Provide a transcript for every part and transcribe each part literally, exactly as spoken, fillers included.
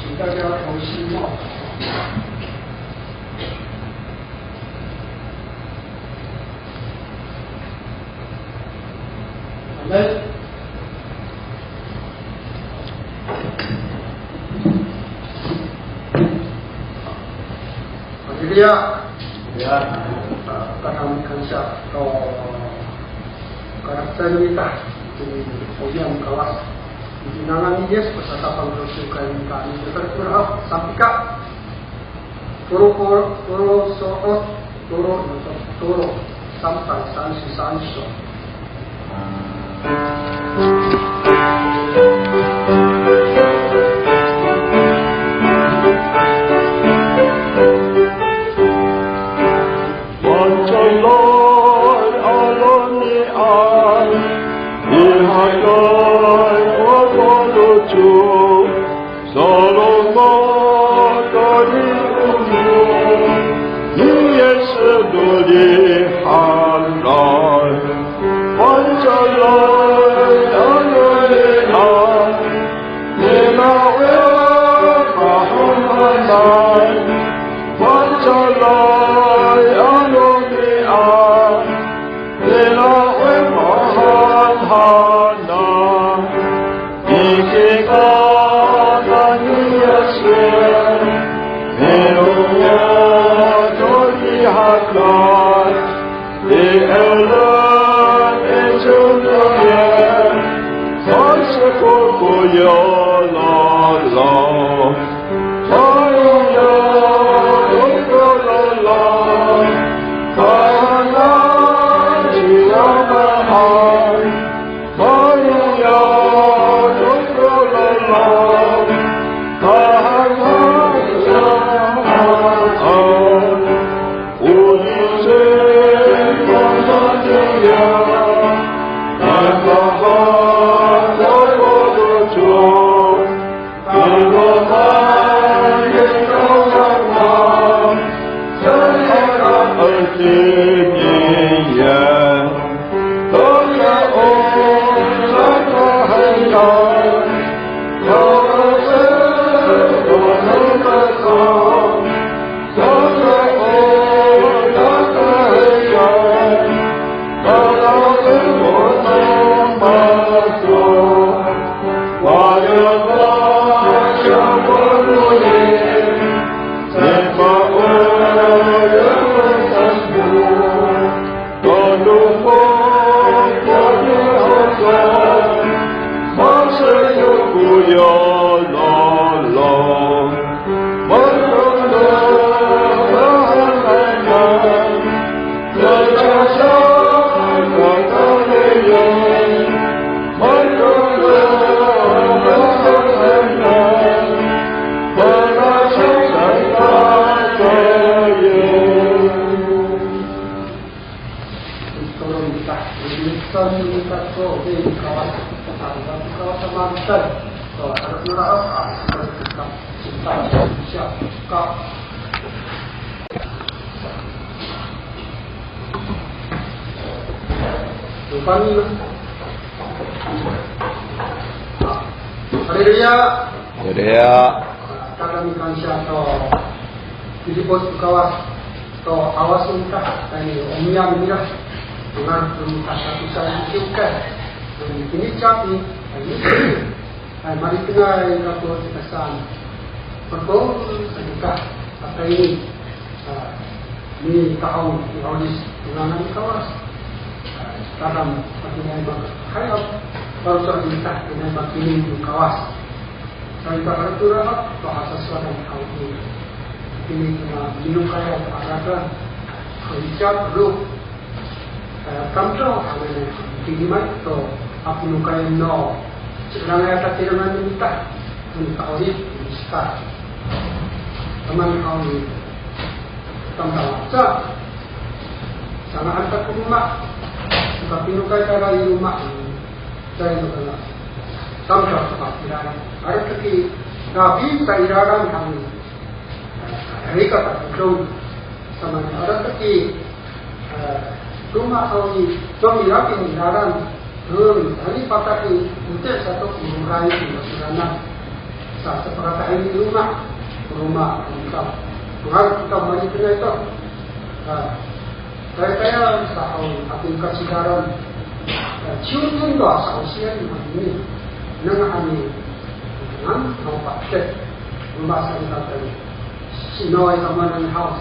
请大家同心哦。阿门。哈利路亚。Ya. Tada mikansiya to kalacecay no mita, itini Kawas. Itini ngangan ni Yis, pasatapang to siwkay mita, ni Yis, sampika. Toro, toro, toro so'ot, toro, toro, sampay, sansi, sanso. Haleluya. Haleluya. Tada mikansiya to Pilipos to Kawas to awas no mita, tayni o niyam nira, tongal no mita sato sa i kiwkay, tayni kini capi, tayni, ay, malikengay kako tikasan, perpon sa kita, atayni, a, ni Ta'ong, ni Aolis, tongangan ni Kawas. A, tadam, ato nai makahayap, faloco' no mita, ato nai makilim no Kawas. Saka, ira to a sasowalen haw i, itini to a milongayan a rakat, ko ica, polo', e, tamdaw hananay, itini matiya to a milongayan no, ci'elangay a tatirengan no mita, no ta'orip, no sita. Taman haw i, tamdaw aca. Sanga'an ta ko loma', saka pinokay tayra i loma', caay no kana. Tamdaw sa pakiraay. Arateki, dapi sa iraran kami. Ari ka tatodong. Samani arateki, e, loma' haw i, cong ira pin iraran. Hm, ani pataki, ute sato ko roray i masiranan. Sa, sapakatahay i loma', loma' kita. Mangalef kita malitengay to. A, taytayal sa haw, ating kasidaran. A, ciwcing to a sa'osian anini. Nengneng anini, nengneng haw, paket. Loma' sa kita tayal. Sinaway kamanan haw.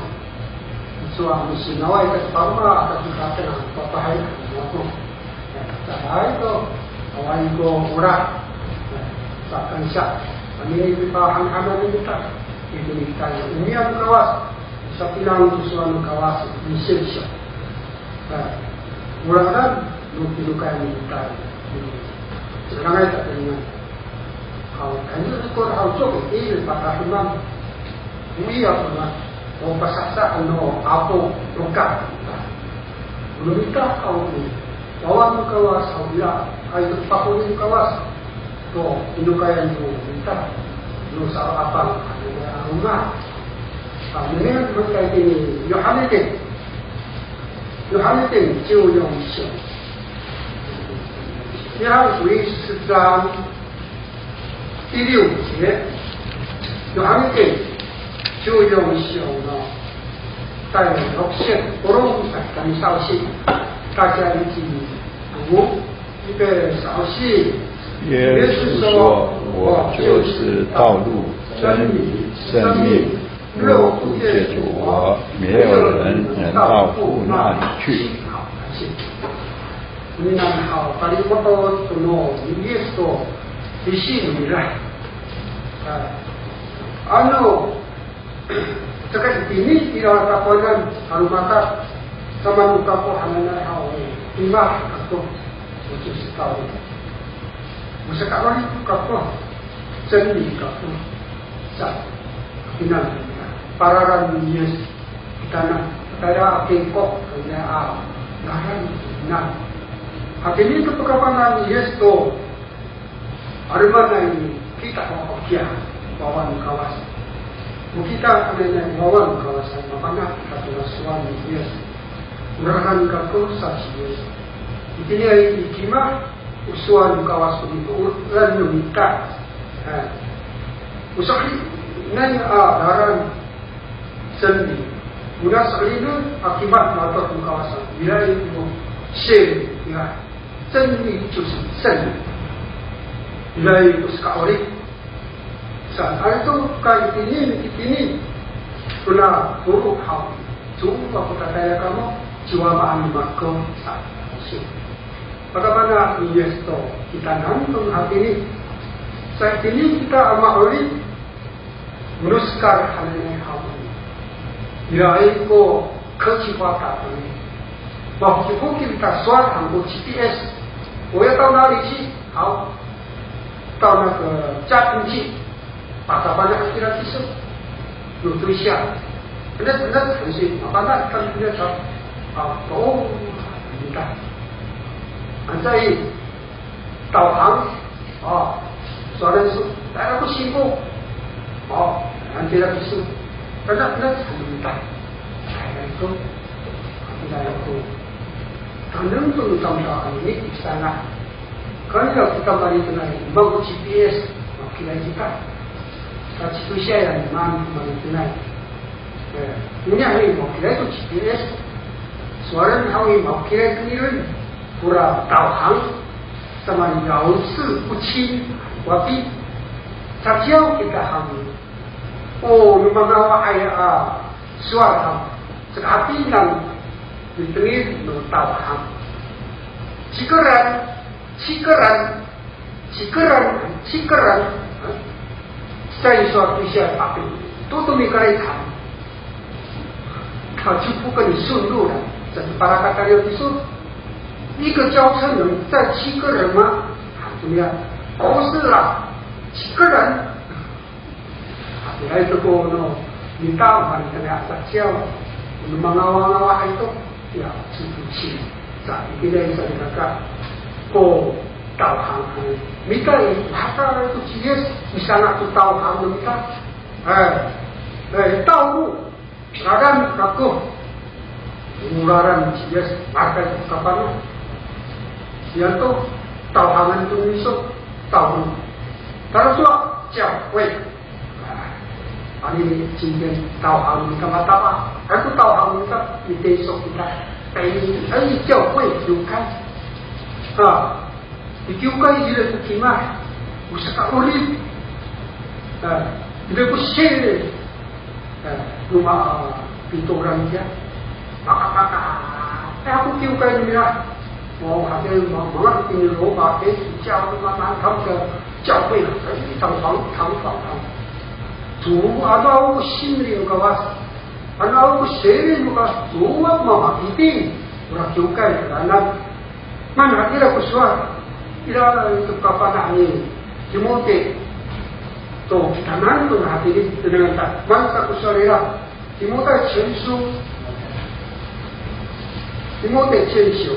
Icowa misinaway ka, pama ata kita tayal, papahay ako. Caay to, awaay ko olah. Sa kansiya. Anini pipahanhanan no mita. Itini kita i omiya no Kawas. Sapinang to sowal no Kawas, misilsiw. Olahan no pinokayan no mita. Sanga'ay tatengan. Haw, ano ko haw, so, i, pataheman. Oya ko na, o pasasa ano apo, loka. No mita haw i, wawa no Kawas haw ira, ay, pakoni no Kawas. To pinokayan no mita, no sa'apang, ano ya, ano ma. A, nengneng han kita itini, Yohani ten. Yohani ten, ciw yon siw. 约翰福音十四章第六节，Yohani ten, ciw yon siw no, 第六节, polong sa kami sa'osi, 大家一起读，预备，sa'osi. 耶稣说：“我就是道路、真理、生命，若不借着我，没有人能到父那里去。” Inian haw, palimo'ot to no Yis to sisiw nira. A, ano, saka itini ira takowanan, ano mata, samaan kako hananay haw i, 'Imah kako, 我就是道路. Masaka'orip kako, 真理 kako, sa, ina, pararan ni Yis. Kitanan, tayra a kingko, kanya a lalan, na. Hatini to pakafana'an ni Yis to, 'alomanay kita ko kiya, wawa no Kawas. O kita hananay wawa no Kawas, mafana' kita to sowal ni Yis. Olahan kako sa ci Yis. Itiniay i kimad, o sowal no Kawas ko nitooran no mita. Ha. O sa'i, nai a lalan, 真理. Ona sa'i no a kimad mato no Kawas, iraay ko 真理, ira. 真理就是真理. Iraay ko saka'orip. Sa, ano to ka itini, itini. Kona polo' haw. Cowa ko tatayal kamo, cowa maan mako sa. Pakafana' ni Yis to kitanan to hatini. Sa itini kita a ma'orip, minoskal hananay haw. Iraay ko 科技发达 hananay. Mafokifokil kita sowal han ko G P S. 我要到哪里去？好，到那个嘉平去。 Pakafana' kira kiso. Yo to siya. Enet, enet, hansi, mafana' kan enet, ha. A, to, mita. Anca i, 导航. A, sowal kiso, tayra ko singko. A, han kira kiso. Enet, enet, han mita. Tayra ko, tayra ko. Taneng to no tamdaw anini, i sana. Kaniya kita malitengay, mako G P S, mafokilay kita. Sa ci Tosiya ya, maan malitengay. E, oniya i, mafokilay to G P S. Sowalen haw i, mafokilay to nira. Kora 导航, samaan i, 遥视不清, wafi. Caciyaw kita haw i, o, no mangawa'ay a sowal haw, caka hapinang mitengil no 导航. Cikeran, cikeran, cikeran, cikeran. Sa i sowal to siya, tapi, to to mikalay ka. 他就不跟你顺路了，这是巴拉卡达利亚的说。一个轿车能载七个人吗？啊，怎么样？不是啦，七个人。 Ira to ko no mita, malitengay a caciyaw, no mangawangaway to, ya, 指不清. Sa, itini sa, ira ka ko 导航. Mita i, haka to ci Yis, misanga' to 导航 no mita. E, e, 道路, lalan kako. O lalan ci Yis, maka ko kapana. Yan to, 导航 han to miso, 道路. Tala cowa 教会. Anini, 今天 tawhang no mita matama, ako tawhang no mita, mitiso kita. Ay, ay, 教会, kiwkay. A, i kiwkay ira ko kimad, o saka'orip. A, ira ko siri. A, roma, a, pitoran kiya. Maka, maka, ay, ako kiwkay nira. O, hatira, ma, manga tini Roma, e, 教, ma, ma, 他们的教会啊，非常堂，堂皇啊。Cowa ano awa ko siri no Kawas, ano awa ko siri no Kawas, cowa mamaiting ora kiwkay kitanan. Maan hatira ko sowal, ira to kafana' ni Timote to kitanan to hatini, tenangan ta. Maan sa ko sowal ira, 提摩太前书，提摩太前书，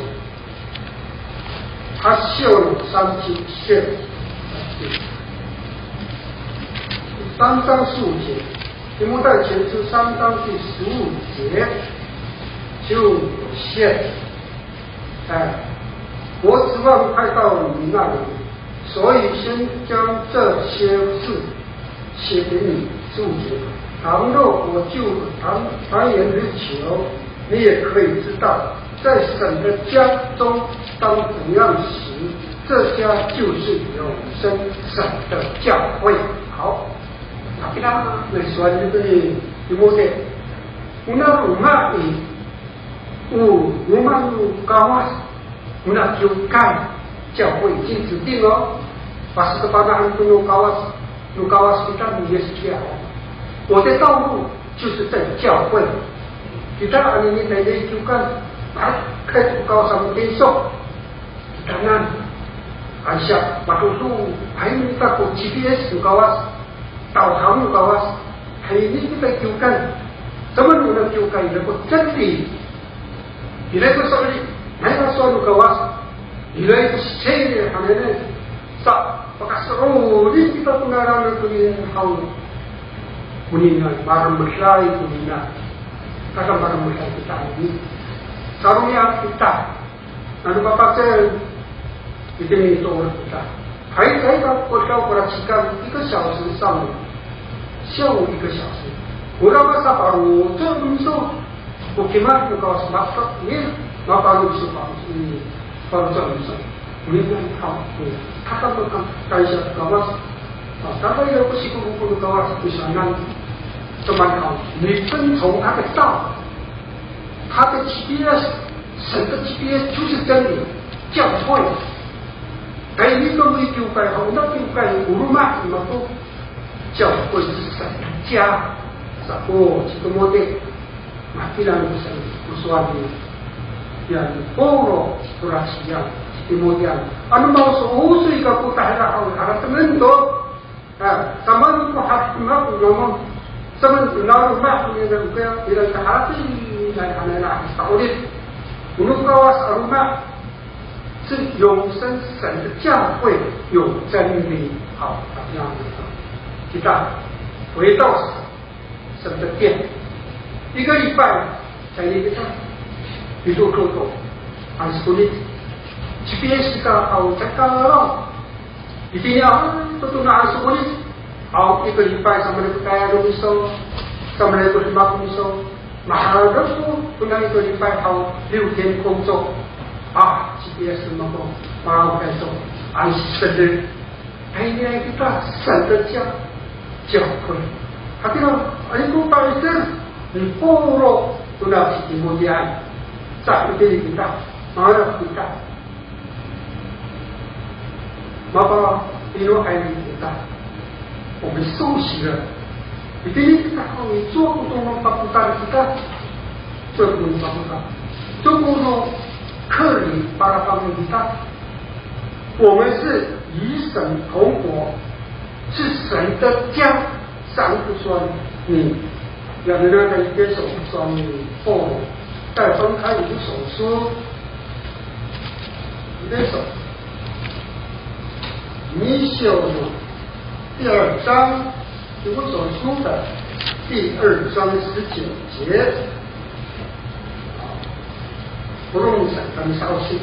他 四章三十节，三章十五节，提摩太前书三章第十五节就写，哎，我指望快到你那里，所以先将这些事写给你，十五节。倘若我就，坦，坦言于求，你也可以知道，在神的家中当怎样行，这家就是永生神的教会。好，那给他们说的这里，提摩太，那我们 O roma no Kawas, ona kiwkay, 教会已经指定了。Pasifana' to no Kawas, no Kawas kita, no Yis kita. 我的道路就是在教会。Kita anini tayni kiwkay, a, kay to Kawas a mitiso. Kitanan, ansiya, madodo, hay kita ko G P S no Kawas, tawhang no Kawas, hay ini kita kiwkay. Samaan ona kiwkay, ira ko 真理. Ira ko sowal i, ira ko sowal no Kawas, ira ko seri hananay, sa, pakaso'elin kita to ngangan no Kawas haw. Konini, maremeday konini. Tada maremeday kita anini. Saromi'ad kita. Nano papacem, itini to kita. Hay, hay, ka, ko, ka, ko, ra, cikang, 一个小时上午，下午一个小时。Ora masaparo, to, miso, ko kimad no Kawas mato, ni, maparo miso pa, ni, paro to miso. Ni, ni, ka, ni, kaka, kaka, kaisa Kawas. A, kaka, ya, ko, siko, ko, ko, Kawas, misanan. Teman, ka, 你遵从他的道。 他的 G P S, 神的 G P S 就是真理，教会。Tayni to no kiwkay, o, ona kiwkay, o roma, o mako, 教会是神的家。Sa ko ci Timote, matira ko saan ko sowal ni, ya, ni Pawlo, tora ci Timote, ano maososoy kako tahira haw, haratengen to. A, samaan ko harateng ako namo, samaan ko naro ma, ira ko, ira ko harateng, ira ko, ira ko, ira ko, ira ko, 我们 Kawas a loma' 是永生神的教会，有真理。好，这样子，kita 回到神的殿，一个礼拜才一个站，你做做做，还是不累？即便是个好，才刚刚 Itini a, to tona'an so 'olis. Aw, 一个礼拜 samaan ko tayal no miso, samaan ko demak no miso. Mahaen ko, kona 一个礼拜 haw, 六天工作. A, G P S no mako, mako tayal so, ay, seder. Ay, niyay kita, 神的家, 教会. Hatira, ay ko pa'icel ni Pawlo, tona ci Timotean. Sa itini kita, maharap kita. Mapapinoay kita. O miso sira. Itini kita, o miso ko to no papotal kita. Miso ko no papotal. Miso ko no keri para pamilya kita. 我们是与神同国，是神的家。 Saan ko sowal ni, ya, nengneng i Efeso ko sowal ni Paul, 再翻开 Efeso 书, Efeso 二章, 第二章, Efeso 书的第二章十九节. Polong sa kami sa osi.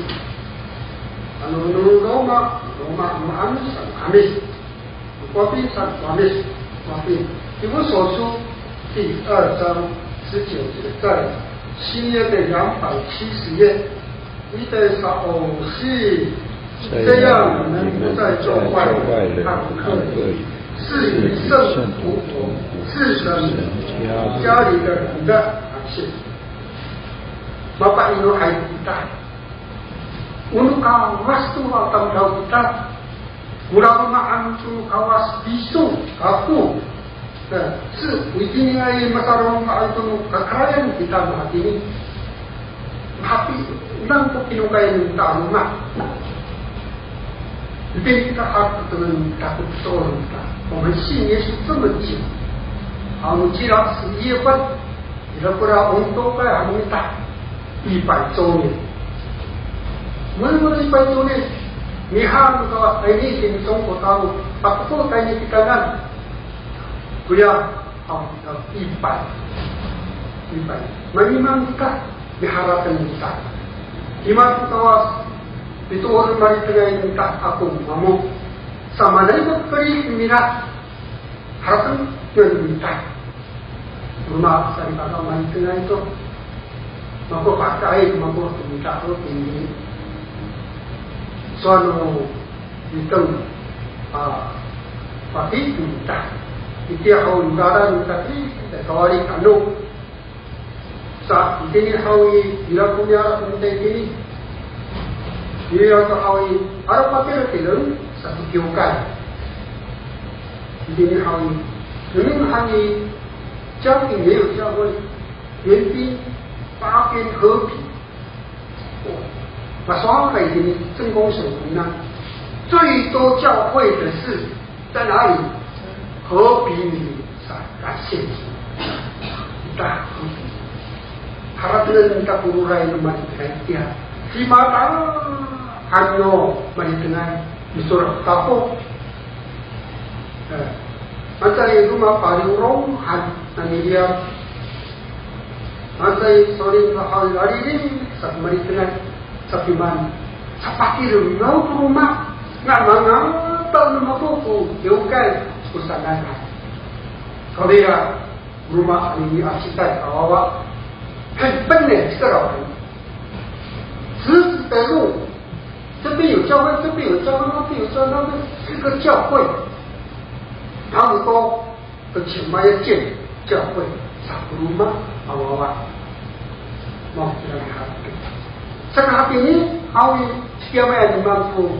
Ano, no Roma, Roma, no Amis, ano Amis. Wapin sa, wapin, wapin. 以弗所书第二章十九节，在新约的两百七十页。 Ita sa o si, 这样你们不再做坏人和恶人，是与圣徒同，是神家里的人的百姓。 Mapa'inohay kita. O no Kawas to a tamdaw kita. Ora ko maan to Kawas, tiso kako. E, si, itini i masarongay to no kakarayan kita no hatini. Hapi, nang ko kinokay no ta no ma. Itini kita hapi to no takot to no ta. 我们信耶稣这么久，好，我们既然是约翰， Ira kora onto kay han ita, 一百周年。Mano 一百周年, mihaen no Kawas tayni, itini i Songko tano, ako tayni kitanan. Koya, a, 一百, 一百. Manimaan kita, miharateng kita. Cima to Kawas, pitoor maritengay kita, ako mamo. Samaanay ko keri nira, harateng kita. Roma salikaka maitengay to. Mako pakay, mako to mita to tini. Sowal no miteng, a, pati to mita. Itiya haw no lalan no tati, kawali kano. Sa, itini haw i, ira ko niyaro' no mita itini. Ira ko haw i, ira ko patireng, sa to kiwkay. Itini haw i, nengneng han i, 家庭也有教会，联兵发兵和平。哦，那双北的政工所呢，最多教会的是在哪里？和平里上感谢主，大和平。Haratengen kita ko roray no malitengay tiya. Cimata han no malitengay, misorak kako. E, anca i roma pariwrong han, nani riya. Anca i so'elin to haw i, laliling sa ko malitengay, sa pimaan, sapatireng aw ko roma, nga mangata no mako ko kiwkay ko sanay. Kawrira, roma anini a citay a wawa, 很笨呢，这个老人，直直的路，这边有教会，这边有教会，那边有教会，那边是个教会。他们说，而且嘛要建教会，sa ko roma a wawa. Mau kita lihat. Saka hatini, awi, siya may animan ko,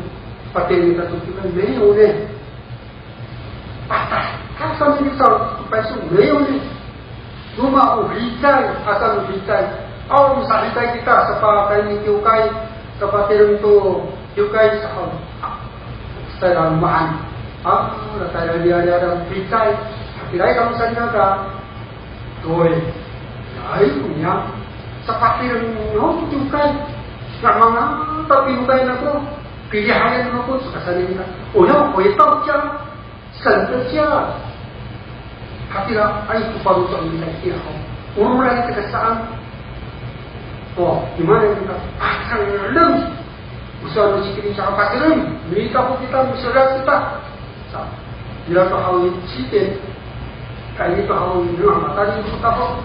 pati kita to, kita 没有呢。 Patay. Asa no mita, 没有呢。Roma o hicay, asa no hicay. Aw, misahicay kita, sapatayni kiwkay, sapatireng to kiwkay, sa, a, sa maan. A, sa maan, a, hicay. Hatiraay kamo saniyaka. Doy. Ay, koya. Sapatireng no kiwkay. Nga mangata kiwkay nako. Pilihayan nako, saka saan nira. O ya, 回到家。 神的家。Hatira, ay, ko faloco' nira itiya ho. O roray to ka saan. O, i mana kita, patireng. O sowal no ci Kirisaan, patireng. Mita ho kita, misodak kita. Sa, ira to haw i, siten. Kayni to haw i, nengneng a matali kita ho.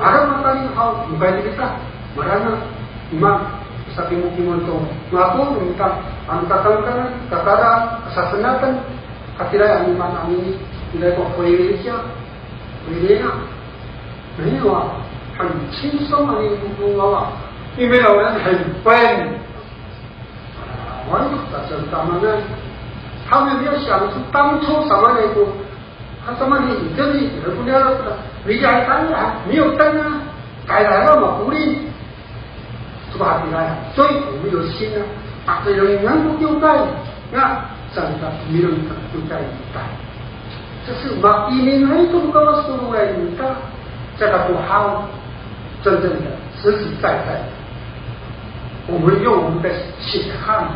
Ira matali haw, mokay kita. Marana, iman, sakimokimon to. Ngako, mita, ano kakankanan, kakaraan, kasasenatan. Hatiraay a mimaan anini, ira ko 回家, 回家. 没有啊，很轻松啊，你不不啊，因为老人很笨。啊，我有打算干嘛呢？他们没有想出当初什么那个，他什么你这里人不要了，你还当然没有灯啊，改来了嘛，不灵。 Coba hatiraay, 所以我们有心啊，啊，这人能够救灾，那真的没人能救灾你的。这是嘛，一年来都不跟我说来你的，这个不好，真正的实实在在的，我们用我们的血汗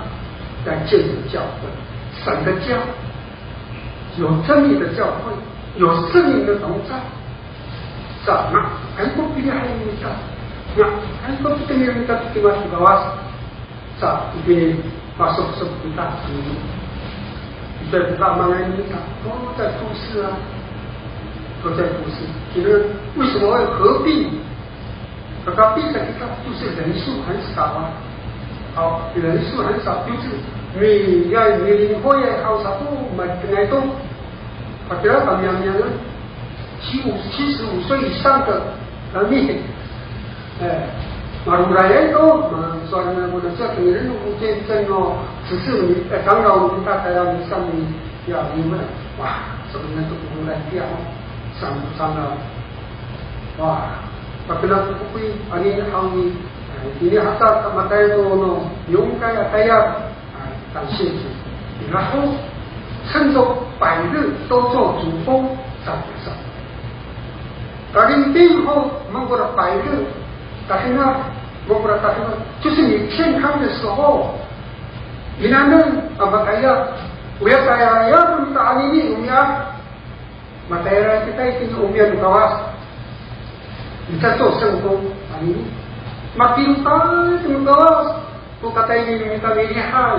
来建立教会，神的家，有真理的教会，有圣灵的同在。 Sa, nga'ay ko pilihay nita. Nga'ay ko pitengil nita to tima i Kawas. Sa, itini, masoksok kita. 在大马来西亚都在都市啊，都在都市。你们为什么会合并？合并的地方就是人数很少啊。好，人数很少，就是每个每年会也好少，买来都，啊，不要讲两年了，七五七十五岁以上的人民。 哎，马路来人都，马路说呢，我的这个人物见证哦，只是你，哎，刚刚我们大概要你上面要你们，哇，什么人都不能来掉，上不上了？哇，那个那个不会，啊，你好你，哎，你还在干嘛？大家都弄，勇敢啊，大家。 啊，感谢主。然后趁着百日都做主工，上上。Kalinting ho, mangkora 百日, tahina, mangkora tahina, 就是你健康的时候，你那能啊，matayal, uya tayal ya, kita anini, uya, matayal kita itu umian kawas. Kita 做圣工, anini, makin tayo kawas. 不，他带领你们到你厉害。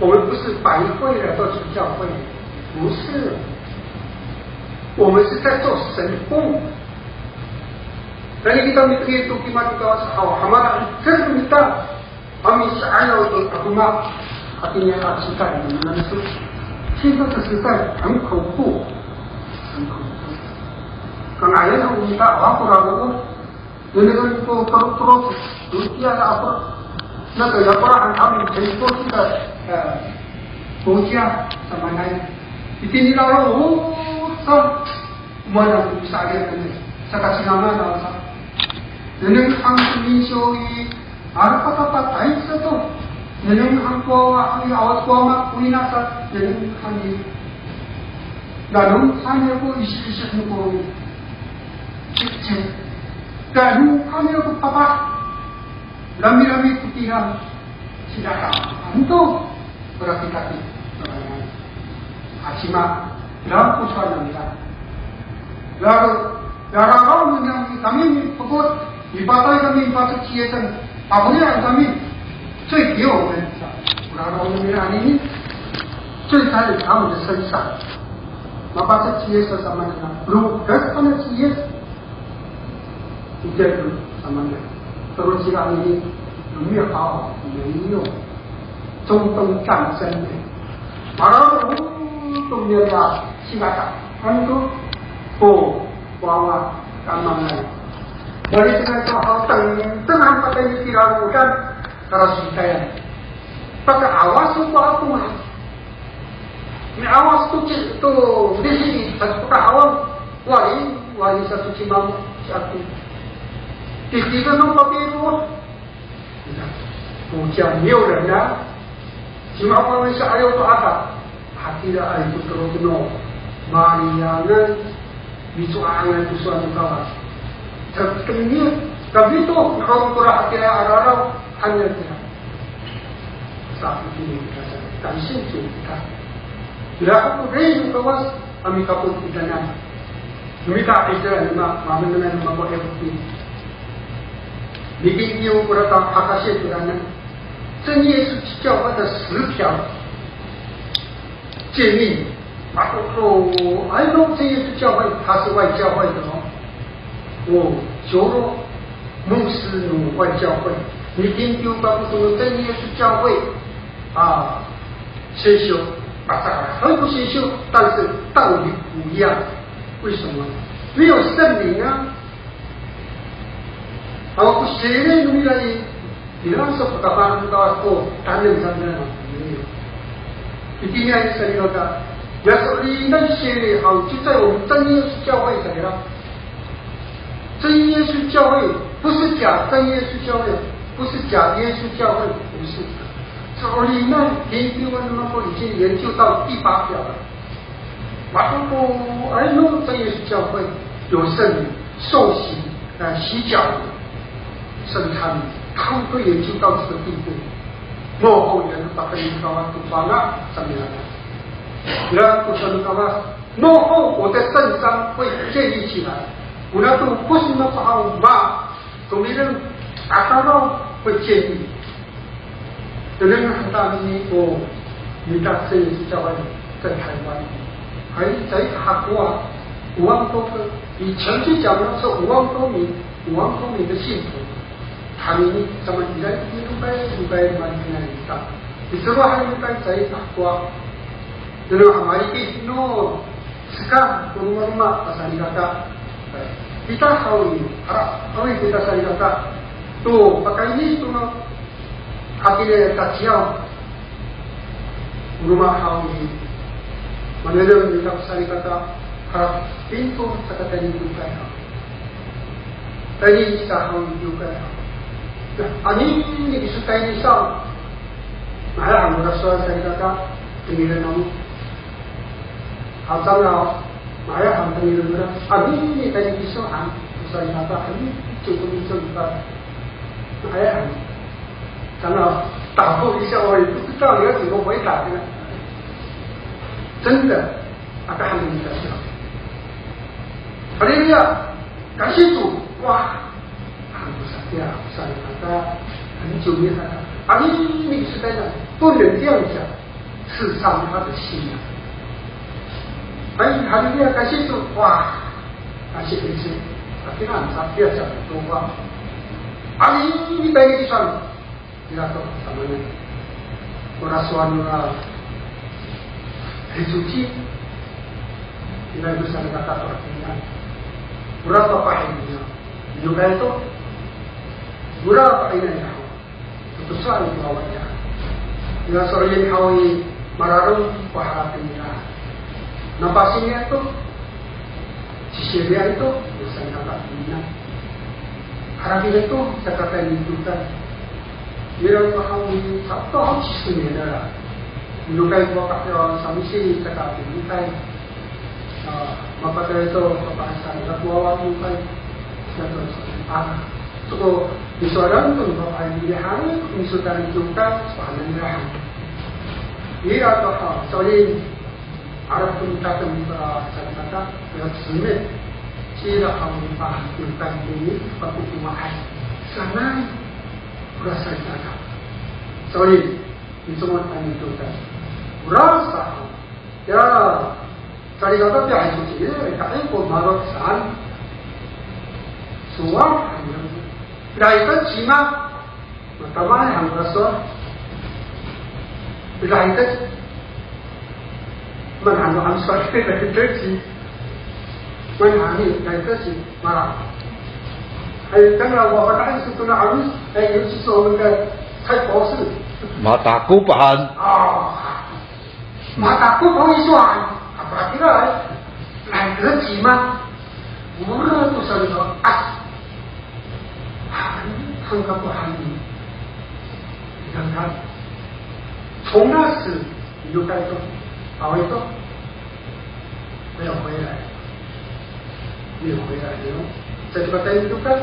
我们不是白会来到主教会，不是，我们是在做神工。Nani kita mitengil to kimad kita sa haw, hamara, saan kita, kami sa ayaw to akuma, artinya kita, kita 的时代很恐怖，很恐怖。Kang ayaw kita, ako ra ko, 那个不不不，不要那不，那个要不然他们全部这个呃国家怎么来？一定要哦，上我们不是这样的，这个是慢慢的上。那个他们民族 Ano patapatay sato, nengneng han ko, ano ya awas ko ama, o ina sa, nengneng han i. Nanom han ya ko isi-isi no ko cikcik. Nanom han ya ko papa. Rami-rami ko tira. Sila ka, ano to? Berarti kati, a, cima, ira ko sowal nira. Ira, ira, ira, niyam kami, pokok, mipatay kami, mipatay ci Yesan, pakoya kami, 罪给我们, ira, ira, nira anini, 罪在他们的身上. Mapatay ci Yesan sa manengneng, lo, ira sa ci Yesan. Itiya to, samaan. Tolo cira anini, no mihaw, no miyo. 中东战争呢。Maraw to miyo ya, singata. Ano to, ko, wawa, kamangan. Wali singata haw, tengteng han patay ni tira rodan, kara sitayan. Paka'awas ko ako ma. Mi'awas to ci, to, dihini, sato paka'awas, wali, wali sato ci mamo, ci Api. Titira no papiro. Ko ciya miyoran na, ci mamo sa ayaw to ata. Hatiraay to tolo no, Mariyangan, micowaangay to sowal no Kawas. Sa, kami, kami to, nakawang ko ra hatira araraw, hanya tira. Sa itini kita sa, 感谢主 kita. Ira ko rey no Kawas a mikapot kitanan. Mita Israel ma, mamenengan no mako F P. Mikinkiw ko ra ta hakasi kitanan. 真耶稣教会的十条诫命，mako to, ano 真耶稣教会，它是外教会的哦。哦，sowal no 牧师 no 外教会，你听听，包括什么真耶稣教会啊，先修，把这个很不先修，但是道理不一样。为什么？没有圣灵啊。Awa ko Seyrey no mira i, ira so pakafana' to ko taneng sa nira. Itini i sa nira ka, ya so'elinay Seyrey haw, 就在我们真耶稣教会 sa nira. 真耶稣教会不是假真耶稣教会，不是假耶稣教会，不是。So'elinay, 平平文的 mako 已经研究到第八条了。Mako ko, ano 真耶稣教会有圣灵、受洗、呃，洗脚、圣餐，他们都研究到这个地步。Moho, 原来把这个地方都放了，怎么样？然后说的话， 然后我的圣餐会建立起来。Ona to ko sona ko haw ma, tomireng, 'ataraw 会建立。Nengneng han ta anini, o, mita 真耶稣教会在台湾，还在法国啊，五万多个，以前就讲的是五万多名，五万多名的信徒，他们怎么依然一路拜一路拜，蛮平安的。你知道还有拜在法国啊？那个阿玛尼基诺，是看我们嘛，阿萨尼嘎达，哎，kita hawi, ara, hawi kita sa ni kata, to, pakayni to no, Hatira taciyaw. O roma haw i, manengneng ita ko salikaka, harap pinto saka tayni kiwkay haw. Tayni ita haw i kiwkay haw. Na, anini kiso tayni saw. Ma'ay han ko sowal salikaka, tengilen namo. Haw cangra, ma'ay han tengilen nira. Anini tayni kiso han, ko salikaka, anini kiso ko miso ita. Ma'ay han. 常常打破一下，我也不知道你要怎么回答呢。真的，阿爸阿姆的笑。哈利路亚，感谢主，哇，很不舍得啊，不舍得，他很久没有看到。啊，你那个时代呢，不能这样讲，刺伤他的心啊。哎，哈利路亚，感谢主，哇，感谢主，啊，非常不要讲很多话。啊，你你带你去算了。 Ira to, samaan. Ora sowal nira, hay coci. Ira to salikaka to artinya. Ora to pahay niya. Niyokay to. Ora pahay niya. Ito sowal to awa niya. Ira sowal niya haw i mararom ko harap nira. Napasing niya to. Sisiriyan to, saan ka pa'inay. Harap ira to, caka tayni to kan. Ira to haw i, sato haw sisiriyan nira. Nokay ko aka, samisi, caka pinokay. A, mapatay to, papasang, ira to wawa pinokay. Saan to, saan. A, soko, misowalan to, papasang, ira haw, misowalan to kan, saan ira haw. Ira to haw, sorry. Harap to mitatem ita salikaka, ya cimit. Cira haw i, pahan to tayni, pakokomaay. Sanay. Ora salikaka. Sorry. Misongot tayni to kan. Ora sa. Ya. Salikaka tiya hay to cira, kaen ko marok saan. Sowal, ya. Ira ita cima. Matama han ko sowal. Ira ita. Mana han ko sowal, ira ita ci. Mana han ira ita ci. Mala. Ay, tama, wa, wa, ay, sa tona 'amis, ay, yo ci so, ka, kay, boss. Matakop han. A. Matakop han i sowal. Apa kira, ay? 来得及吗？Ora to sa ito, a. Hani, han kako hani. 你看看，从那时你就带动，保卫动，没有回来，没有回来，没有，在这个带动就干，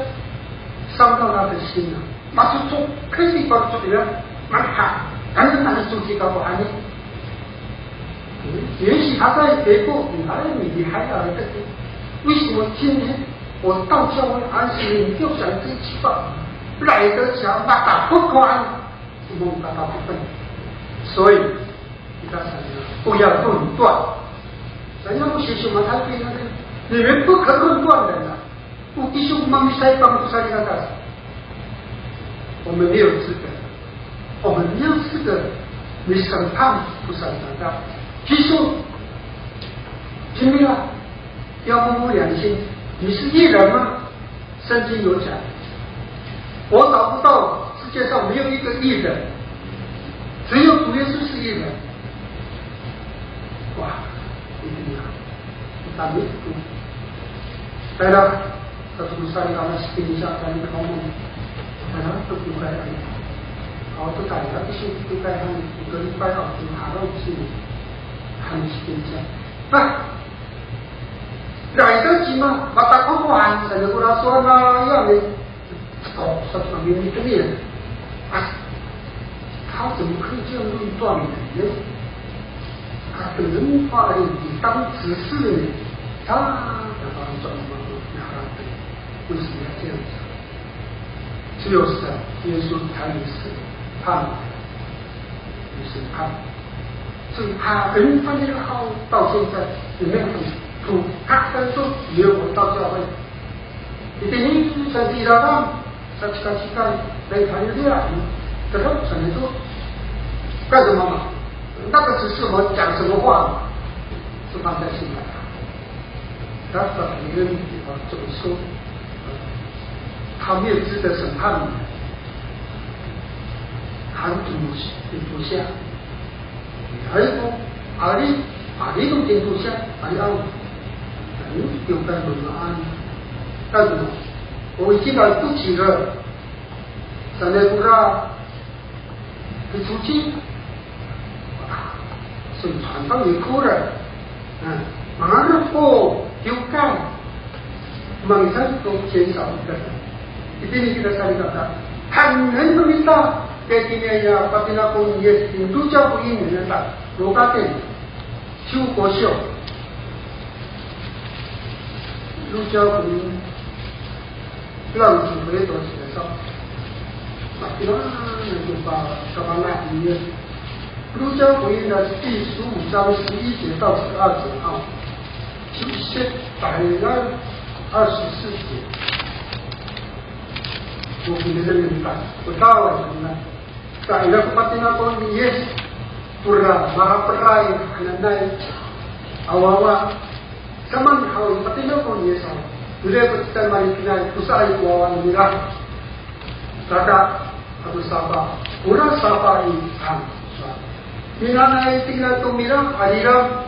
伤到他的心了。 Matoto, kasi matoto nira, mata, ano matoto si kakohani. Yesu hatay keko, 你还你还要这个，为什么今天我到教会安息日你就讲这句话？来得及啊，matakop ko han, 什么 matakop 分。所以 kita 不要论断。人家不学习嘛，他对那个，你们不可论断人啊。 O kiso ko mamisay pang ko salikaka. 我们没有资格，我们没有资格 misalikaka ko salikaka. Kiso, 请问啊，要摸摸良心，你是义人吗？圣经有讲，我找不到，世界上没有一个义人，只有主耶稣是义人。哇，一定要。 Tami ko. Tayra, sato ko salikaka, sikinsa kami kamo. Tayra to ko kay ano. Aw to tayra, kiso to kay han, to lipay aw to haraw sini. Han sikinsa. Ha! Dai to cima, matakop ko han, sa ko rasoan na yan e. 哦，他怎么明明跟你啊，他怎么可以这样论断人呢？他本人话而已，你当指示呢，他他把你转了嘛，那他为什么要这样讲？只有是耶稣他有审判，有审判。是他恩典的好，到现在也没有很苦，他很苦，没有回到教会。Itini sa i Lalang, sa cikacikay, sa i Pangilian, 这个什么都干什么嘛？那个只是我讲什么话嘛，是放在心上。他把别人啊这么说，他没有资格审判你，他读不下。 Hay ko, ari, ari no tinto siya, ari aw. Ano, yokan no maan. Ano, o ikinan to cira. Sanay kora, kicoci. Saan tang ikora. Mangarap ko, yokan. Mangisan to, saan sa udah. Itini kita salikaka. Hanen no mita, kaya itini ya, patinako ni Yis, tinto siya ko ini, nata. Lokaten, ciwko siyo. Luca ko ini, lang singko ito sila sa. Makilang, ito pa, kamana ini. 路加福音的第十五章十一节到十二节啊，其实大概二十四节，我们的人明白，不到啊，什么呢？ Sa ira ko patinako ni Yis, tora maraperay hananay a wawa. Samaan haw i patinako ni Yis haw, ira ko cecay malikinay, tosaay ko wawa nira. Saka, ato safa, ora safa i, a, sa. Minanay tina to mira, a ira,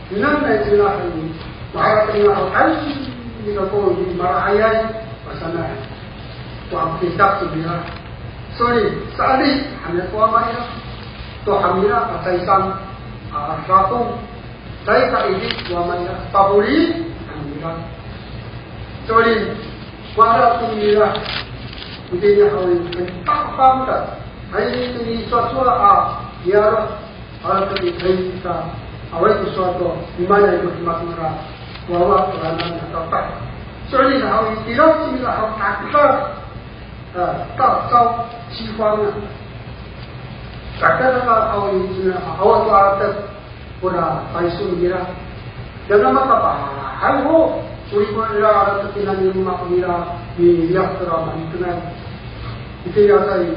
minanay tina haw i, maharateng haw, ay, nika ko, maraayay, masanay. Ko angkitak to mira. Sori, saan i, han nira ko wama ira. To han nira, pacaysang, a, rakong. Caay ka idi ko wama ira. Pafeli han nira. Sori, mara to mira. Itini haw i, tapang ta. Hay, itini sowasowal a, ya, Ato i, caay ka, awaay ko sowal to, mimaanay ko cima tora wawa toranan a kapah. So'elin haw i, tira cimira haw takdak, a, 大遭饥荒 a. Takdak haw i, cimira awa to atek, kora payso nira. Yana makapahay ho, o riko nira atek, tina ni mako nira, miyak tora manitenay. Itini aca i,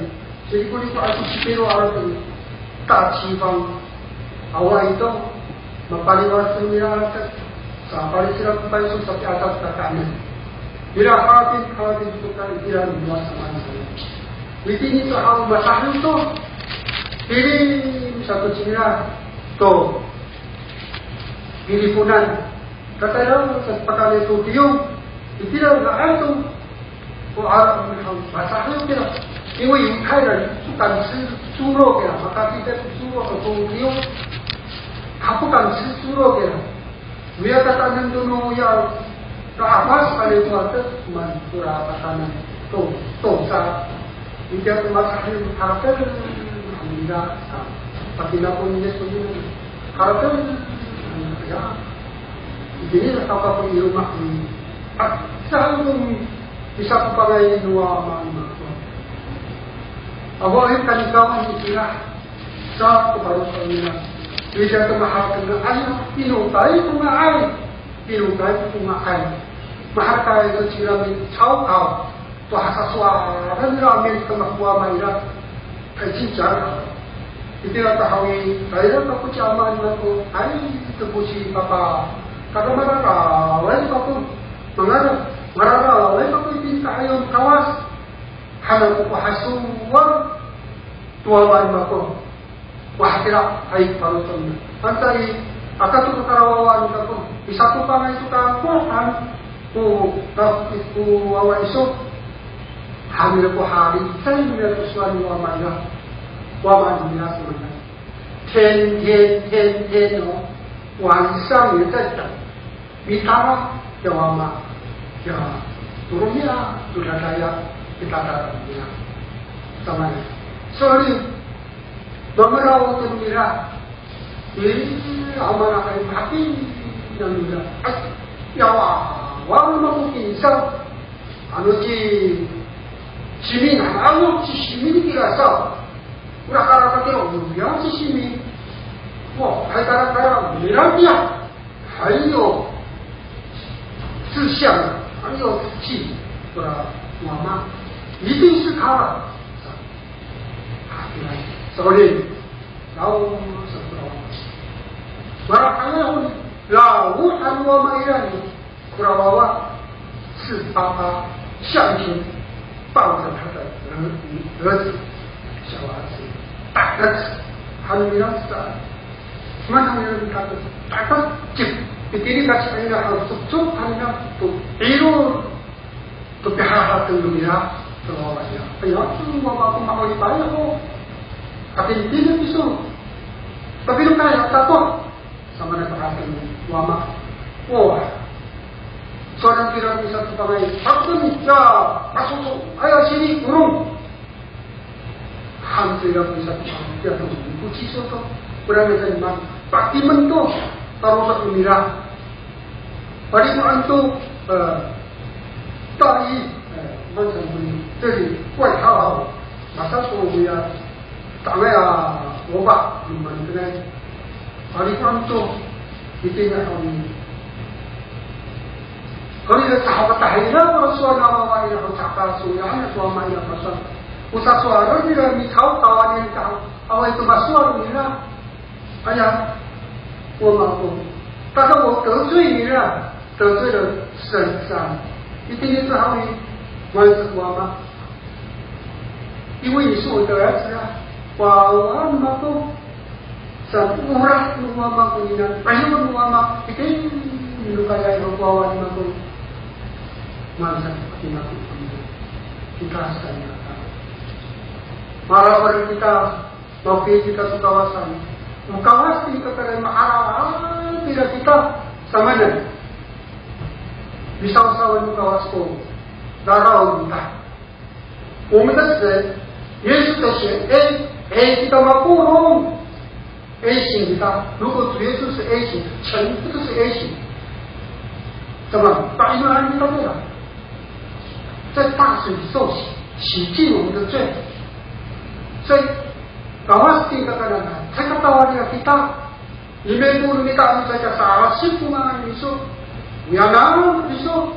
Siriko-riko ato sipiro ato i, 大饥荒. Awaay to, mapaliwal to nira ato, sapalisirak payso sapiatak kakaenen. Ira hatin, hatin to ka itira nira samaan sa. Itini to haw masahil to. Pilim sato cingra to Piliponan. Katayra sa pakayni to tiyong. Itira nga'ay to. O 'araway haw, masahil kira. 因为犹太人不敢吃猪肉 kira, makakita to 猪肉 to tiyong. 他不敢吃猪肉 kira. Miyakatanen to no ya, ka'apas kira to ato, maan kora takanen to, to sa. Itiya to masahil, harateng nira, a, patinako ni Yis to nira. Harateng, ya. Itini na kapah ko i loma' ni. A, saan ko misakopangay no wama ni mako. Awaay ko kanikawan itira. Sa ko paro sa nira. Itiya to maharateng, ay, pinokay ko nga'ay. Pinokay ko nga'ay. Maharateng to cira micawkaw. To hasasowal nira amin to mako wama ira. Ay, cinca. Itira to haw i, tayra kako ci ama ni mako, ay, to ko ci papa. Kada mararaway kako. Mangara, mararaway kako itini i ta'ayaw no Kawas. Han ako ko hasowal to wama ni mako. Wa, hatira, ay, paro to nira. Anca i, aka to ko karawawaan kako, misakopangay to kako han ko, ko wawa iso. Han nira ko halicay nira ko sowal no wama nira. Wama nira samaan. 天天天天哦，晚上也在等。 Mitala, ya wama, ya, to romi'ad to dadaya, mitala to romi'ad. Samaan. So'elin, mamelaw to nira. I, amanakay mati, nira. Ay, ya wa, wa mako kinsa. Ano ci Simin, ano ci Simin kira sa. Ora karapat kira, o ya ci Simin. 哇，还当然当然，没人呀，很有志向，很有志气，是吧？我妈一定是他了。啊，所以，然后什么？我还要，然后还我妈一样。 Kora wawa 是爸爸象征抱着他的儿儿子，小儿子，打个子，他们要打，什么他们要打个，打个就，一定要把小孩子好做做，他们要不一路都别哈哈都有呀，这老板呀，哎呀，这个我爸爸妈妈一般哦，他给你定的不是，他给你干了，他做。 Samanen pakayni wama. O, sowal nira ko sato pangay, "Pakayni, ya, masoso, aya sini, orong." Han to ira ko sato pangay, ya, to, ko ciso to, kurang ajar man, pakimen to, tarosak nira. Palimo'an to, e, ta'i, e, mansan to, jadi, kuway haw, masa to, ya, Tangay a, o ba, manengneng. Palimo'an to, itini haw ni. Kami na caho ka tahira, ko sowal no mama ira, ko caka sowal, ano sowal mama ira, ko sowal. O sasowal nira, micaho, tawani ira, awa ito masowal nira. Aya, o mama ko. Tada o 得罪 nira, 得罪了神上. Itini to haw ni, 我是我吗？ 因为你是我的儿子啊。Wawa no mako, sa olah no mama ko nina, ayo no mama, ite, minokayay no wawa no mako. Mansa ko nina ko nina. Kita sa nina ka. Mararid kita, mapili kita to Kawasan. O Kawas kita kala mararid kita, samanen. Misawsawan no Kawas ko, raraw kita. 我们的神，耶稣的神，A，A kita mapolong. A 型 kita，如果主耶稣是 A 型，全部都是 A 型，怎么办？Pa'inoan kita 对吧？在大水里受洗，洗净我们的罪。所以，Kawas kita kala, caka tawali kita, Imi to no mita ano caay ka sa'asip ko ngangan no miso, miyanan no miso,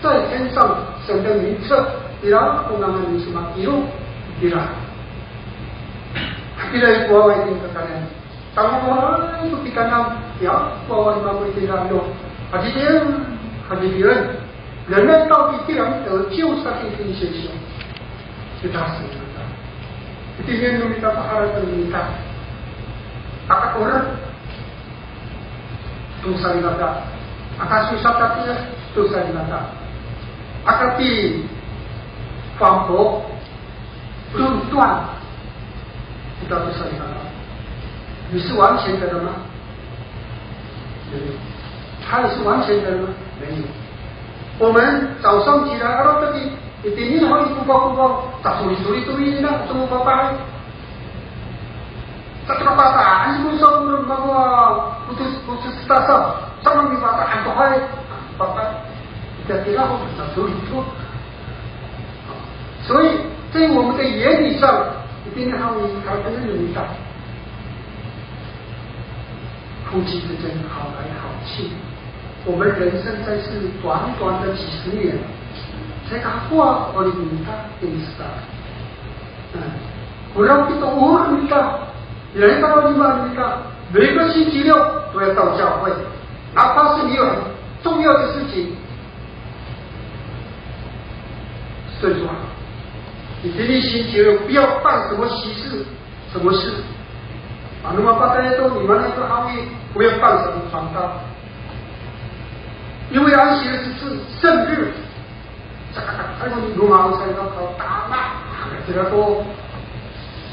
在天上神的名册, ira ko ngangan no miso matiro, ira. Ira i ko wawa itini kakaenen. Tangoray to pikaenen, ya, ko wawa i mako itira no. Hadiden, hadiden. 人类到底既然得救，上帝可以先修。Kita sa nira. Itini no mita paharateng no mita. Aka ko reng to salikaka. Aka sosatatiya to salikaka. Aka pifangko to 断 kita to salikaka. 你是完全的了吗？没有。他也是完全的了吗？没有。我们早上起来，啊，这里，itini haw i kofaw kofaw, ta soli soli soli na, to mapapay. Sa to kapasa, ano ko sa ko mako, putus, putus tasa, sa mipata, ano hay, papa, kita tira ko sa soli to. 所以，在我们的言语上，一定要有一个能力的。夫妻之间好来好去，我们人生在世短短的几十年，才刚过而已，你看，你知道。嗯，不要去多问你看，人到你嘛，你看，每个星期六都要到教会，哪怕是你有很重要的事情， 所以说，你这一星期不要办什么喜事，什么事。Ano mapatay to, 你们那个行业不要办什么传道，因为安息日是圣日。这个，哎呦，你弄好才要搞大骂，这个都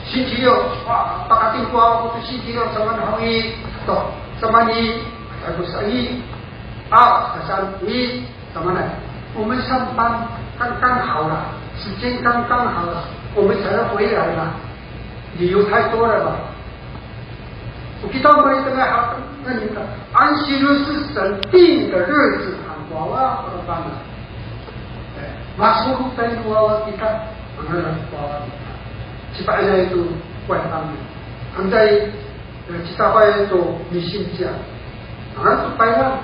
星期六，哇，大家听过，我们星期六什么行业，都什么你，还不是你，啊，好像你 怎么呢？我们上班刚刚好了，时间刚刚好了，我们才要回来了，理由太多了吧？O kita malitengay haw, 那你看，安息日是神定的日子，很好啊，怎么办呢？哎，masolotay no wawa kita, ano wawa kita. Sipa'inay to, 外邦人，他们在呃，其他话也说迷信家，啊，是白了，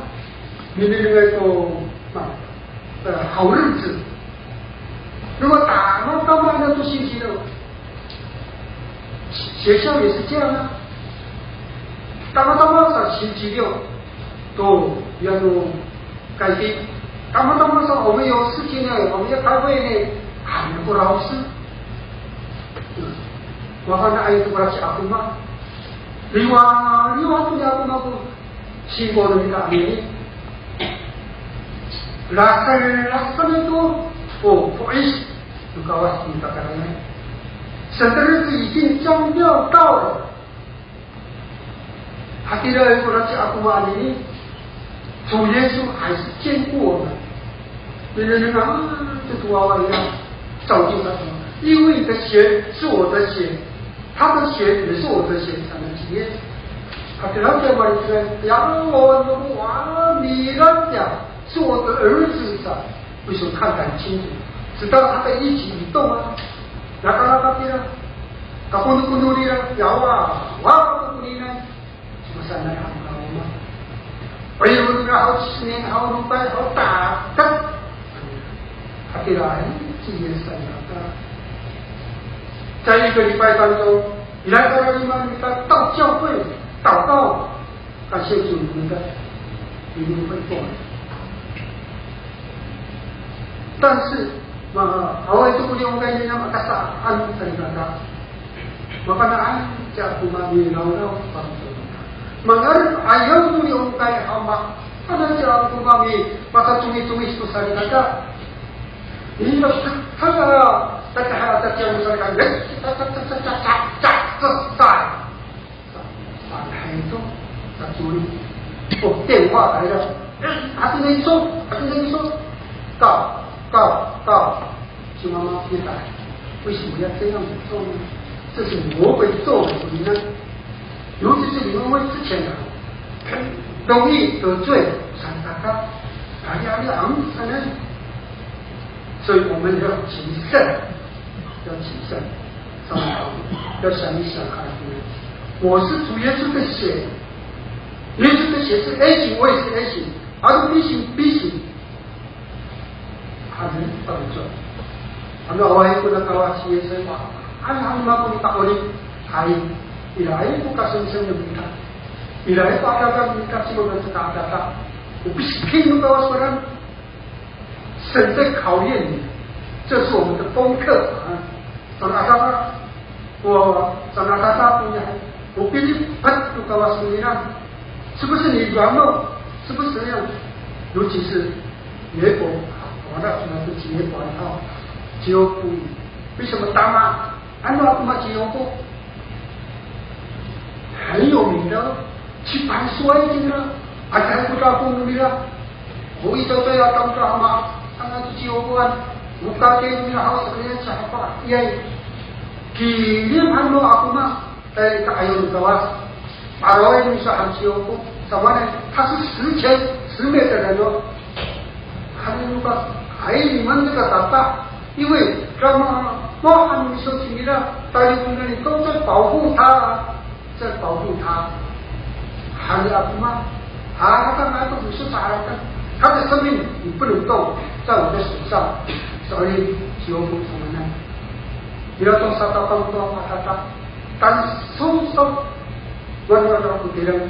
你那个说，啊，呃，好日子。如果打那当然那都星期六，学校也是这样啊。打那当然上星期六，都要用 开会。Tama-tama sa, 我们有事情呢，我们要开会呢，还有个老师。Mafana' to kora ci Akoma. Liwaliwa to ni Akoma ko singko no mita anini. Lasal, lasal to, o, po'is, to Kawas mita kora. 神的日子已经将要到了。 Hatira ko kora ci Akoma anini, 主耶稣还是眷顾我们。人人啊，这主啊，我要照顾他们，因为你的血是我的血，他的血也是我的血，才能解约。Hatira ko kora ci Akoma anini, ya, 我，我，我，你那讲是我的儿子啊。 为什么看得很清楚？知道他的一举一动啊。Naka, naka tira. Kakono-kono nira, yawa, wa, kakono nira. Cima sanay ang kaoma. Ay, ano na, haw, sisinen, haw, lupay, haw, takat. Hatira, ay, 这也是很难的。在一个礼拜当中，来到了你们，你们到教会祷告， 感谢主，你们的，你们会做。但是，ma, awaay to ko liyongkay nina makasaan salikaka. Mafana'ay ci Akoma milawlaw pangto. Mangalef ayaw to liyongkay haw ma, ana ci Akoma mi, makatongitongi to salikaka. Ina, hala, tatahala, tatahala, salikaka. Sa, sa, hay to, sa, sorry. 哦，电话来了。哎，还是那一说，还是那一说。告，告，告，去妈妈别打。为什么要这样子做呢？这是魔鬼做的呢。尤其是你们为之前的，容易得罪，常常他，哎呀，你很可能。所以我们要谨慎。 要谨慎，要想一想啊，我是主耶稣的血，耶稣的血是 A 型，我也是 A 型，而不是 B 型，B 型，还能怎么做？Ano awaay ko na Kawas ci Yis, ano, ano mako ni Kawas, hay, iraay ko kasensen no mita, iraay ko adada no mita, cima ka caka adada, o pisiping no Kawas koran, 神在考验你，这是我们的功课啊。Saan a, 我，saan a, 我给你，啊，不管我什么样，是不是你软弱？是不是这样？尤其是美国，我那时候是结婚哈，结婚，为什么大妈？ Ano ako maciyopo, 很有名的，去拍摔金啊，啊，才不到公里啊。我一直都要当着嘛，他们去求婚，我感觉你好像也想法，也，给你们我阿公嘛，在大有的啊。 Araway no miso han ci Yoko, 什么呢？他是十全十美的人哦。他们说，哎，你们这个长大，因为什么？我还没说起你呢，大家都在保护他，在保护他。还有阿公吗？啊，他干嘛不是啥？他的生命你不能动，在我的手上，所以 ci Yoko 怎么呢？你要动杀到帮助他，他，他，但是收收。 Wala, wala ko tireng.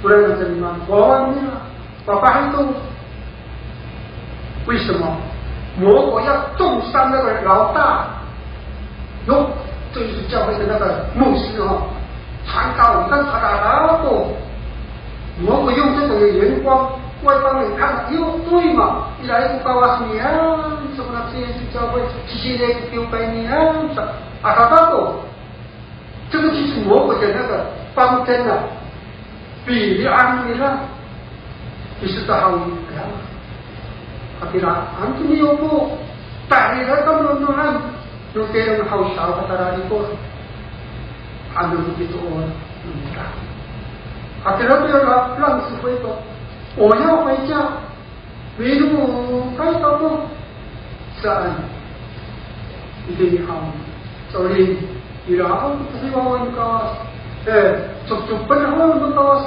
Wala na sa lima. Wawa nira. Papahay to. 为什么？魔鬼要重伤那个老大。哟，这就是教会的那个牧师哦，传道，你看他打打打。魔鬼用这种的眼光，外邦人看了，哟，对嘛，一来不高啊，你啊，什么那这些教会，这些人给我拜你啊，啊，打打打。 这个就是魔鬼的那个方针啊。Pili'an nira, i, saka haw i, ya. Hatira, ano to ni Yoko, tahira kamo no han, no tireng haw i, saw, hatira ni ko. Ano to ni to, o, nira. Hatira to ya, lang si Fito. O ya, Fito. Minokay kako saan. Itini haw. Sa'osi, Ira haw ko hiwawa no Kawas. E, copcopen haw no Kawas.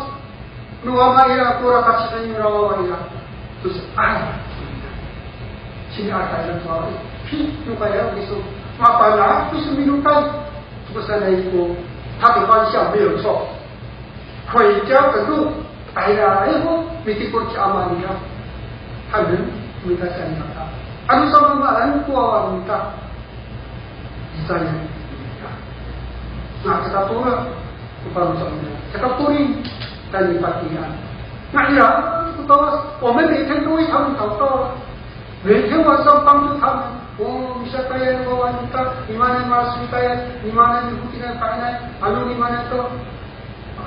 No wama ira ko rakacecay no wawa ira. To saan. Sini'ada ira to wawa. Hi, no kaya iso. Mapana' to so minokay. Ko sanay ko, 他的方向没有错。 回家的路，哎呀，哎呦，mitikor ci ama nira. Hanen, mita sa nira. Ano sa mamaan ko wawa nira. Isaya nira. Na, caka tora, ko paro sa nira. Caka tori, tani patian. Na, ira, ko Kawas, 我们每天都为他们祷告啊。 每天晚上帮助他们。哦，misatayal wawa nita, mimaanay masitayal, mimaanay mihotiraay, ano mimaanay to. A,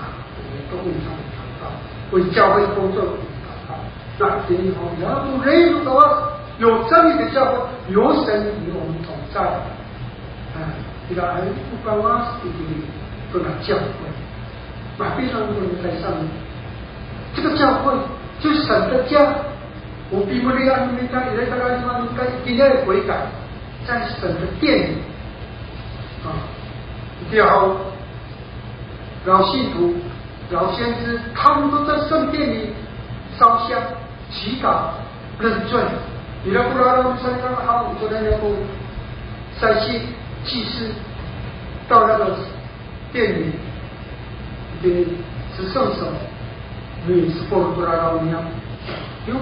to 为他们祷告，为教会工作祷告。那今天我们要努力祷告，有真理的教会，有神与我们同在。 A, ira ko Kawas itini tona 教会。Mahaenay ko 在上面，这个教会就是神的家。O pino'enan no mita, ira i tada'an no mita itini 悔改，在神的殿里。啊，然后老信徒、老先知，他们都在圣殿里烧香、 祈祷、认罪。Ira ko raraw no salikaka haw, 我昨天有讲，山西祭司到那个殿里，给只剩什么，你是不能 ko raraw 一样。有，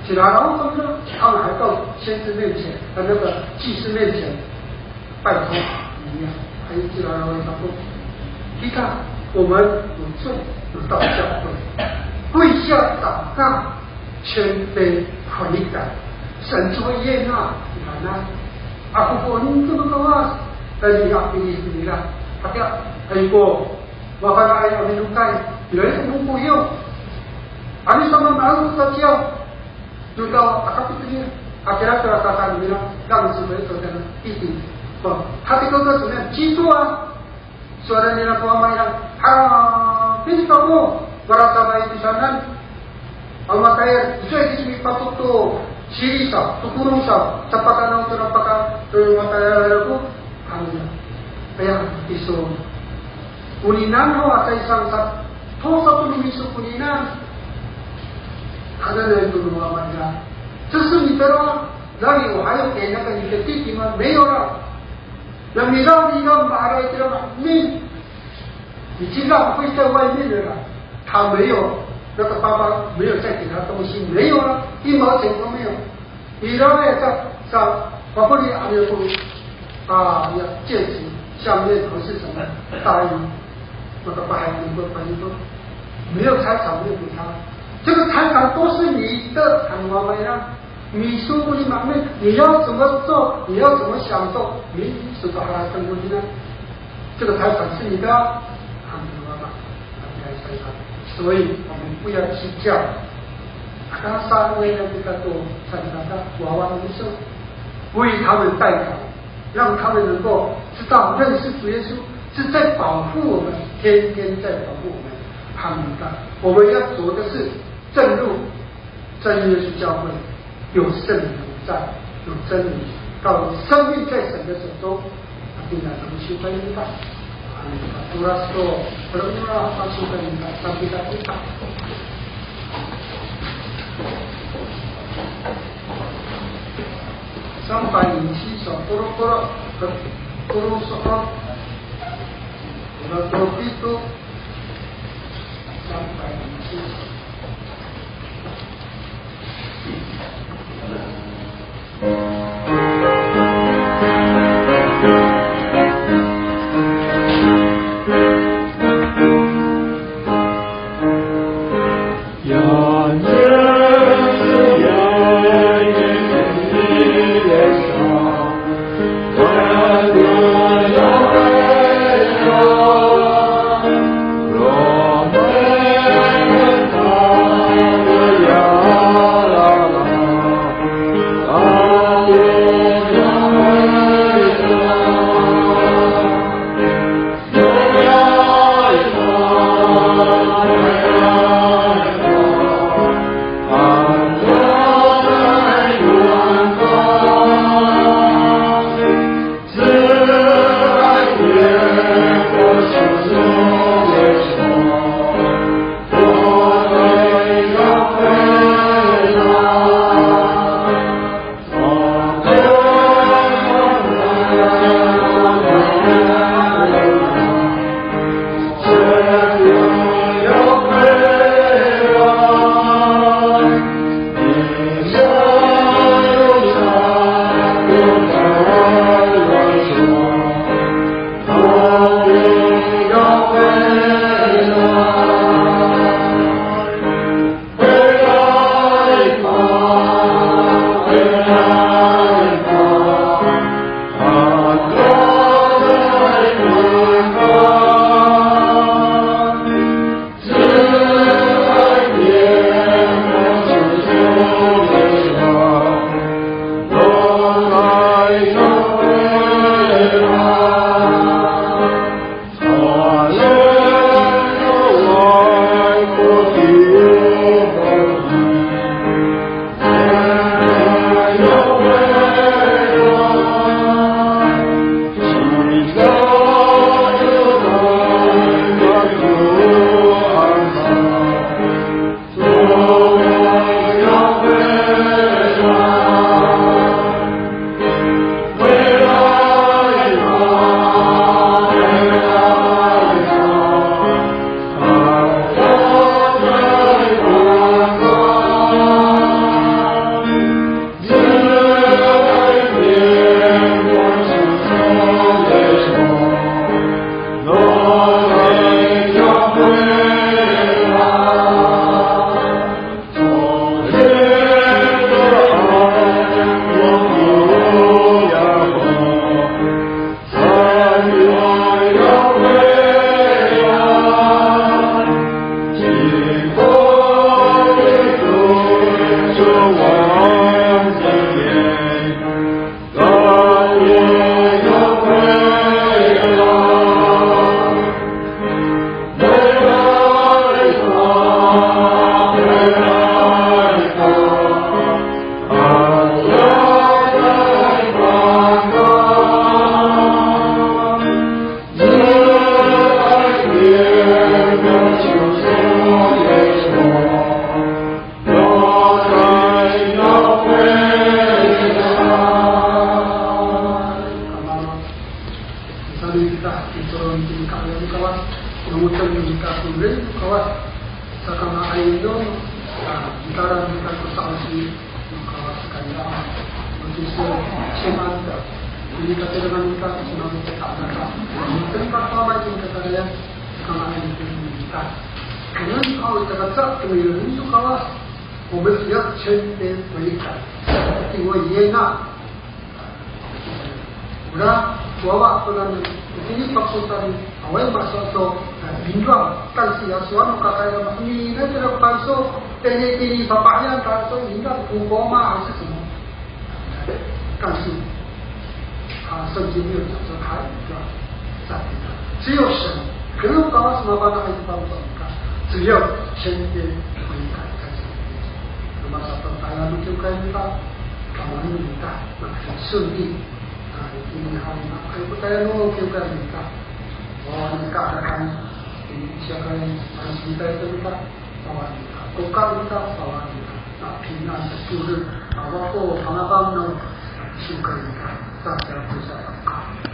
其他人他们呢，他们还到先知面前，到那个祭司面前 拜托你呀，还有这样的问题。你看，我们有罪，有到教会，跪下祷告，谦卑悔改，神就会悦纳，你看呢？Ako ko, ano to no Kawas, tayni a pilih nira. Aka, ay ko, mafana'ay a minokay, ira ko moko yo. Ano sa mamaan ko 就到 akapit nira, akira to a kaka nira, 让神为所的一体。不，他的哥哥怎么样？基督啊。Sowal nira ko wama nira, ha, pili kako, para sa bayi misanan. Ano matayal, icowa i kiso mipatok to siri saw, to korong saw, sapakanaw to napaka, to matayal ako. Ano, aya, iso. Koninan ho, a caay saan sa, tosa to no miso koninan. Hananay to no wama nira. 这是你的啦，那里我还要给那个你的弟弟吗？没有了。那你让你让马来的嘛，你已经浪费在外面了啦。他没有，那个爸爸没有再给他东西，没有了，一毛钱都没有。 Ira sa, sa, papeli ano ko, a, ya, 戒指、项链还是什么大衣，那个 pahay ko, pahay ko, 没有财产没有给他，这个财产都是你的，ano wama nira. Miso ko lima, 你要怎么做，你要怎么享受，你所 paharateng 的呢？ 这个财产是你的，他们说嘛，他们来算账。所以我们不要计较。Aka saan ko ira kita to salikaka, wawa no miso, 为他们代祷，让他们能够知道认识主耶稣是在保护我们，天天在保护我们。他们的，我们要走的是正路， 真耶稣教会有圣灵同在，有真理，到生命在神的手中，那必然能够修正一半。Oras to, perlu masuk ke kita, sampai kita. 三百零七首，Toro Toro, Toro Toro, Toro Toro Pito, 三百零七首。Kasi, maka sekali, maka sila, sila, ini kata dengan kita, sila kita tak ada. Tempat apa yang kita ada, sekarang ini kita. Kaya kita tak ada, kaya itu kawas, 我们要谦卑悔改，因为耶拿 Ora, wawa to nani, itini pakotan, awaay masato, indroang, kasi ya sowal no kakayal, ini na tira panso, tini tini papahiyan, panso, indroang, 不够吗？还是什么？但是，啊，圣经没有讲说他一定要这样子的，只有神，可是我刚刚什么办法一直帮助你看，只要天天悔改，开始悔改，那么他说，大家都就可以了，他们明白，那很顺利。 Nah, itini haw i, ay, ko tayal no kiwkay kita. O, nika, nika, nika, nika, nika, nika, nika, nika, nika, nika,